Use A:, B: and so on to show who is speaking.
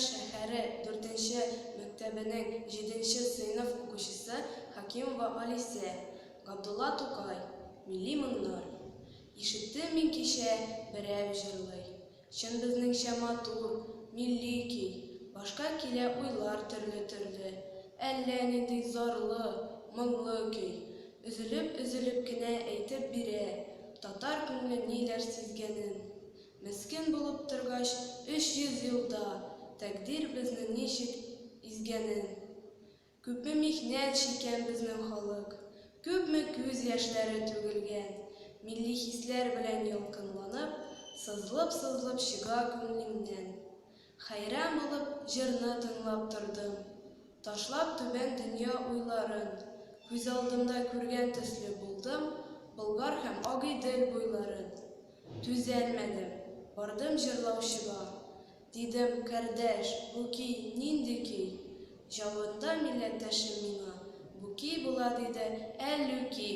A: шәһәре дүртенче мәктәбенең җиденче сыйныф укучысы Хакимова Алисә, Габдулла Тукай, Милли моңнар. Ишеттем мин кичә, берәү җырлый. Чын безнеңчә матур, милли көй. Башка килә уйлар төрле-төрле. Әллә нинди зарлы, моңлы көй. Өзелеп-өзелеп кенә әйтеп бирә Татар күңле ниләр сизгәнен. Мескен булып торгач 300 елда Тәкъдир безне ничек изгәнен. Күпме михнәт чиккән безнең халык, Күпме күз яшьләре түгелгән. Милли хисләр белән ялкынланып, Сызлып-сызлып чыга күңлемнән. Хәйран булып җырны тыңлап тордым. Ташлап түбән дөнья уйларын. Күз алдымда күргән төсле булдым Болгар һәм Агыйдел буйларын. Түзәлмәдем, бардым җырлаучыга. Дидем, кардәш, бу көй нинди көй? Җавында милләттәшем миңа, Бу көй була, диде, Әллүки!